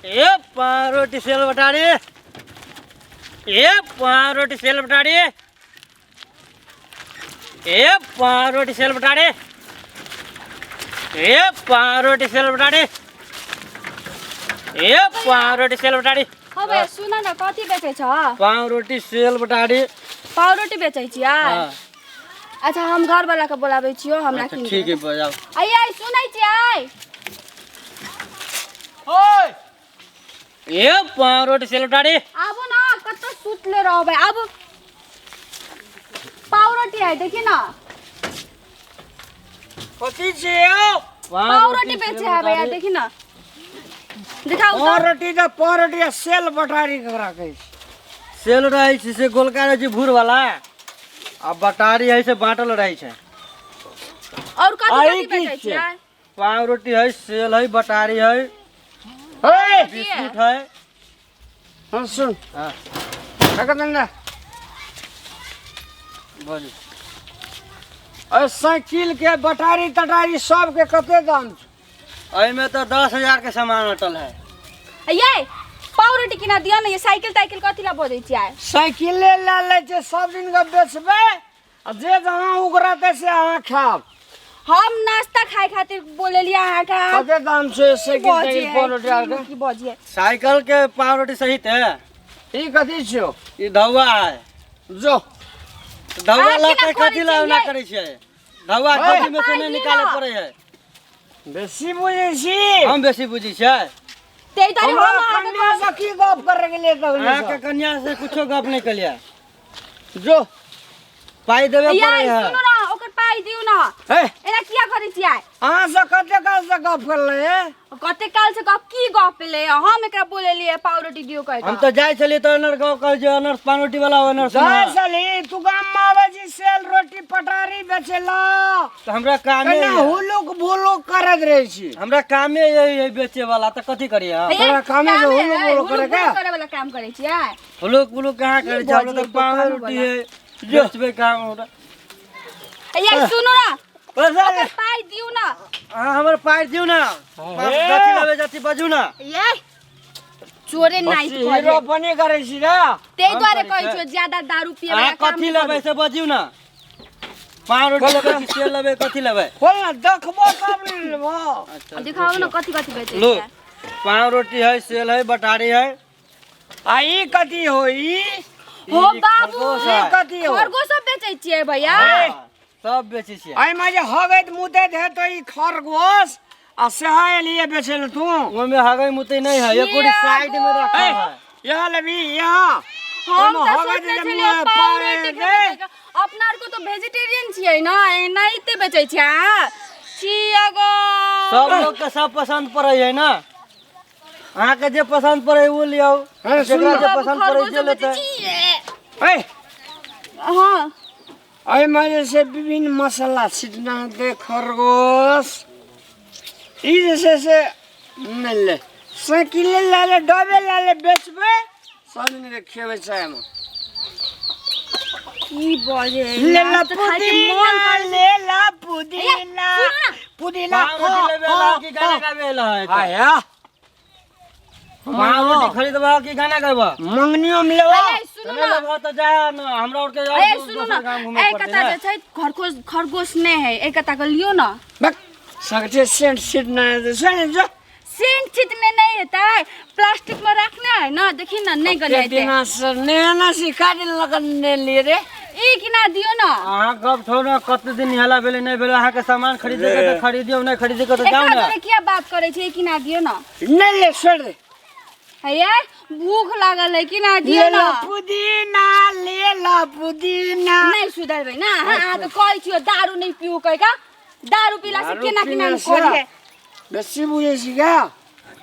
ए पावरोटी सेल बटारी, ए पावरोटी सेल बटारी, ए पावरोटी सेल बटारी, ए पावरोटी सेल बटारी, ए पावरोटी सेल बटारी। हौ भैया सुन न, कथी बेचै छ? पावरोटी सेल बटारी। पावरोटी बेचै छियै? हाँ। अच्छा, हम घर वाला के बोलाबै छियौ, हमरा अच्छा, किन ठीक है, बजाओ। आइ आइ सुनै छियै? ओए ए पावरोटी सेल बटारी। आबू न, कतऽ सुतले रहबै, आबू। पावरोटी है, देखी न। कथी छियै? पावरोटी बेचे है भैया, देखी न, देखाउ त। पावरोटी तऽ पावरोटी आ सेल बटारी ककरा कहै छै? सेल रहै छै से गोलका रहै छै भूर वाला, आ बटारी है से बाँटल रहै छै। और कथी आ, ई कथी की बेचै छियै? छियै? पावरोटी है, सेल है, बटारी है, हे बिस्कुट है। हाँ सुन। हाँ। रख ने। बोलू। अरे साइकिल के बटारी तटारी सबके कते दाम छै? एहिमे तऽ 10,000 के सामान अटल है। ये पावरोटी किना दिअ न, ये साइकिल ताइकिल कथी ला बजै छियै? साइकिले लए लै छै, सब दिन के बेचबै आ जे जहाँ उगरतै से अहाँ खायब। हम नाश्ता खाए खातिर बोलेलियै अहाँके। कते दाम छै साइकिल ताइकिल पावरोटी आरके? की बजिए? साइकिल के पावरोटी सहित है। ई कथी छियौ? ई धौआ है। जो धौआ अहाँ लऽ केना के कथी करै ला ओना छियै? करै छियै? धौआ ओए। खोजी में से नहि पाइ निकाले दिअ। पड़ै है। बेसी बुझै छी। हम बेसी बुझै छियै? ताहि दुआरे हमरा हम अहाँके कन्या से की गप करे गेलियै तखने अहाँके से? कन्या से कुछो गप नहि केलियै। जो पाइ देबे ये पड़ै है। सुनू न, ओकर पाइ दियौ न। हे एना किया करै छियै? अहाँ से कते काल से गप करले हे? कते काल से गप की गप भेलै? हम एकरा बोलेलियै पावरोटी दियौ कहि हम कऽ। तऽ जाइ छलियै तऽ ओनर गाँव कहै छै ओनर पावरोटी वाला ओनर से जाइ ना। छली तू गाम में आबै छी सेल रोटी पटारी बेचेला। तऽ हमरा कामे कने यऽ। हुलुक भुलुक करैत रहै छी। हमरा कामे यही है बेचे वाला, तऽ कथी करियै हम? हे, तोरा कामे से कामे हुलुक है, भुलुक हुलुक करे का? भुलुक करे वाला काम करै छियै? हुलुक बुलुक कहाँ करै छियै? हमरा तऽ बजियै, पाव दोकान रोटी वाला। है बेचबै काम हमरा। ये सुनू न, पैसा ओकर पाइ दियौ न। अहाँ हमर पाइ दियौ न, जथी लेबै जथी बजू न। ये चोरे नाइट हीरो बनी करै छी रे। ताहि हम दुआरे करै कहै छियै। छियौ ज्यादा दारू पिए वाला अहाँ काम कथी नहि लेबै करू। से बजियौ न। पाव रोटी लेबै कि सेल लेबै, कथी लेबै? खोल न, देखबो तब ने लेबो। अच्छा, देखाउ न कथी कथी बेचै लो छियै। पाव रोटी है, सेल है, बटारी है। आ ई कथी हो ई? हो ई बाबू, खरगोश ई है। कथी हो? खरगोश सब बेचै छियै भैया? हाँ, सब बेचै छियै। एहिमे जे हगैत मुतैत हेतै ई खरगोश आ सेहा एलियै बेचै लए तू? ओहिमे हगै मुतै नहि है, एको छियै साइड में गो। रखल है। यहाँ लेबी यहाँ? हम ओहिमे तऽ हगैत सोचने जे छलियै मुँह पाव पाए रोटी दे। खेबै कऽ। अपना आरके तऽ वेजिटेरियन छियै न, एनाहिते बेचै छियै अहाँ? छियै गो। सब लोग के सब पसंद पड़ै है ना, अहाँके जे पसंद पड़ै ओ लियौ। हाँ, सुन जेकरा न। जे बाबू, पसंद पड़ै खरगोश जे लेतै। बेचै छियै। ए हाँ। एहिमे जे छै विभिन्न मसाला छिटना हेतै खरगोश। ई जे छै से नहि ले, साइकिले लए ले, डबे लए ले, बेचबै सब दिनके खेबै चायमे। की बजे ले ला नाश्ता खाय के मन पुदीना, करै छै। ले ला पुदीना, सुनू न। पुदीना। पाव रोटी लेबै ला कि गाना गाबै ला है? आया पाव रोटी खरीदबा कि गाना गाबा? मंगनियो में लेबो। ए, सुनू नहि न। लेबह तऽ जा न, हमरा आरके ए सुनू दोसर न, गाम घूमे ए पड़तै कता ने। जे छै खरगोश, खरगोश नहि है, ए कता के लियौ न। बक सगटे सेंट सीट ना दे से जो। सेंट छिटने नहि हेतै, प्लास्टिक में रखने है न, देखी न, नहि के गलेतै। दिना से नेना सिखा दिल लगन ने लिए रे। ई किना दियौ न। अहाँ गप छोड़ू न, कते दिन हेला भेलै नहि भेलै, अहाँके सामान खरीदे के तऽ खरीदियौ, नहि खरीदे के तऽ जाउ एकरा ने। दुआरे किया बात करै छी? किना दियौ न। नहीं ले, छोड़ दे। हे भूख लागल है, किना दियौ ले न। ला पुदीना, ले ला पुदीना। नहि सुधरबै ने अहाँ? अहाँके कहै छियौ दारू नहि पीऊ कहि कऽ, दारू पीला से दारू केना केना पीला से करियै। बेसी बुझै छी का?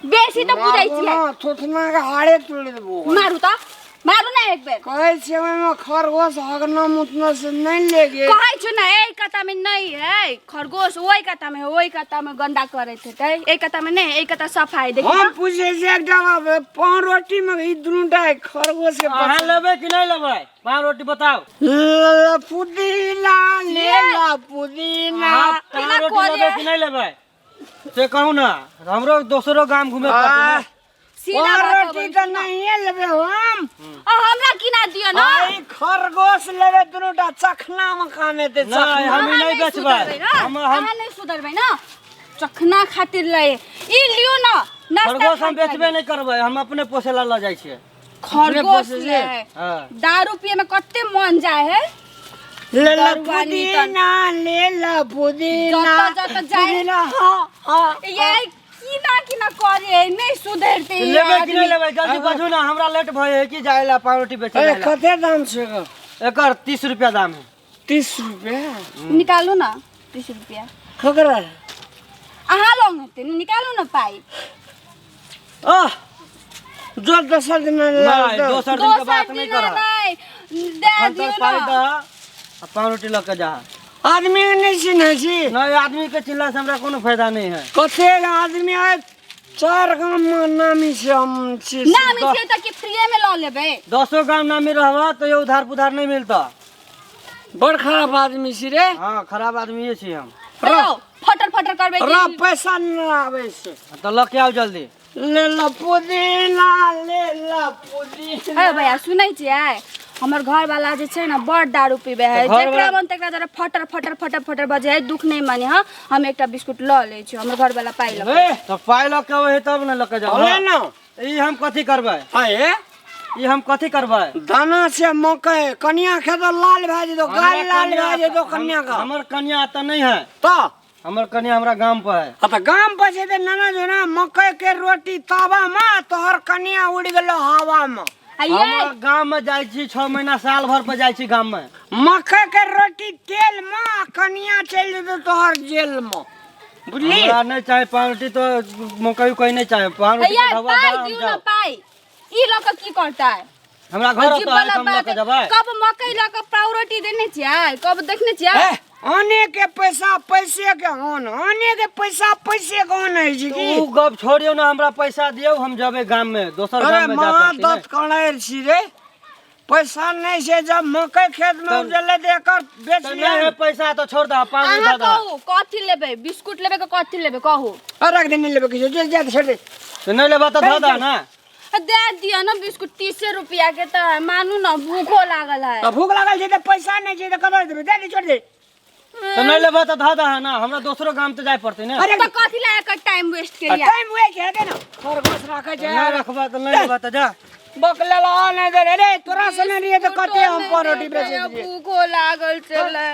बेसी तऽ बुझै छियै। थोथना के हाड़े तोड़ि देबो। मारू तऽ मारू ने एक बेर। कहै छियै ओहिमे खरगोश हगना मुतना से नहि ले गे। कहै छु ने एहि कता में नहि है खरगोश, ओहि कता में है, ओहि कता में गंदा करैत हेतै, एहि कता में नहि, एहि कता सफा है, देखी हम न। पूछै छियै एकटा बात, पाव रोटी में ई दुनूटा है खरगोश के अहाँ लेबै कि नहि लेबै पाव रोटी बताउ? ले पुदीना, ले ला पुदीना। अहाँ पाव केना रोटी करियै? लेबै कि नहि लेबै से कहू ने, हमरो दोसरो गाम घूमे पड़तै ने। सीधा बात पावरोटी तऽ नहिए लेबै हम। आ हमरा किना दिअ न। आई खरगोश लेबै दुनूटा, चखना मे काम हेतै। नहि, चखना। हम ई अहाँ नहि बेचबै। सुधरबै न, हम अहाँ नहि सुधरबै न, चखना खातिर ले ई लियौ न नाश्ता। खरगोश हम खाइत बेचबे नहि करबै, हम अपने पोसे ला लऽ जाइ छियै। खरगोश पोसै ले। हँ। दारू पिए में कते मन जाए है। ले ला दरुआ पुदीना, ले ला पुदीना। जतऽ जतऽ जाए। पुदीना, हाँ हाँ। ये किना किना करे है, नहीं सुधरते ई लेबै कि आदमी। नहि लेबै, जल्दी बाजू ने, हमरा लेट भऽ जाइ कि जाइ ला पावरोटी बेचै अरे ला। कते दाम छै एकर? एकर 30 रुपया दाम है। 30 रुपया? निकालू न 30 रुपया। ककरा? अहाँ लग हेतै ने, निकालू न पाइ। आह जो दोसर दिन नहि, दोसर दिन के दोसर बात नहि दिना करह। नहि दे एखन दियौ तक पाइ न। दह आ पावरोटी लऽ के जा। आदमी के नहि चिन्है छी? नहि, आदमी के चिल्ला से हमरा कोनो फायदा नहि है। कते आदमी आय, 4 गाम मे नामी छै, हम छी। नामी छियै तऽ कि फ्रीए में लऽ लेबै? 10 गाम नामी रहबह तो ये उधार पुधार नहीं मिलता। बड़ खराब आदमी छी रे। हाँ, खराब आदमी छी हम। हेलो, फटर फटर करबै र कि? पैसा न आबै छै। तो लऽ के आउ जल्दी। ले ला पुदीना, ले ला पुदीना। हे भैया, सुनै छियै, हमर घर वाला जे छै ने बड़ दारू पीबै है। तऽ घरवला- जेकरा मन तेकरा जरा फटर फटर फटर फटर बजे है। दुख नहि मानी, हँ, हम एकटा बिस्कुट लऽ लै छी, हमर घर वाला पाइ लऽ ए तो पाइ लऽ के अबै है तब ने लऽ के जाउ। ले न। ई हम कथी करबै? आये। ई हम कथी करबै? दाना से मकई कनिया खेतो लाल भए जेतो, गाल लाल भए जेतो कनिया का। हमर कनिया तऽ नहीं है। तऽ हमर कनिया हमरा गाम पर है। आ तऽ गाम पर छै तऽ नाना जोना मकई के रोटी तावा में, तोहर कनिया उड़ि गेलो हवा में। आ ये हम गाम में जाइ छी 6 महीना साल भर पर जाइ छी गाम में। मकई के रोटी तेल में आ कनिया चलि जेतो तोहर जेल में, बुझली? हमरा नहीं चाहे पावरोटी तो मकई उकई नहीं चाहे, पावरोटी भैया के ढाबा पाइ दऽ, हम दियौ न। जाउ। पाइ ई लऽ कऽ की करतै? हमरा घर अजीब ओतऽ है वाला तऽ हम लऽ बात। के जेबै। कब मकई लऽ कऽ पावरोटी देने छियै? कब देखने छियै? ए, आने के पैसा पैसे के ऑन, आने के पैसा पैसे के ऑन है जी की। उ गप छोड़ियौ ना, हमरा पैसा दियौ, हम जेबै गाम में, दोसर अरे गाम में जा महा पड़तै दत कणैर छी रे, पैसा नहीं छै, जब मकई खेत में उपजले तऽ एकर बेच तऽ लिया। नहीं है पैसा तो छोड़ दह, पावरोटी अहाँ दऽ दह। कहू कथी लेबै, बिस्कुट लेबै कि कथी लेबै कहू। रख दे, नहीं लेबै किछु, जो जा छोड़ दे। तऽ नहीं लेबह तऽ धऽ दह ना। दे दिअ न बिस्कुट, 30 रुपया के तऽ मानू न, भूखो लागल है। तऽ भूख लागल छै तऽ पैसा नहीं छै तऽ कतऽ देबै? दे दे, छोड़ दे। तऽ नहीं लेबह तऽ धऽ दह ना, हमरा दोसरो गाम तऽ जाय पड़तै ने। अरे तऽ कथी ला एकर टाइम वेस्ट केलियै? टाइम वेस्ट हेतै ने, खरगोश राखै छै। नहीं रखबह तऽ नहीं लेबह तऽ जा। बकलेला नहीं दे रे, तोरा से नहीं रहिए तऽ कते हम पावरोटी बेचै छियै। भूखो लागल छलै।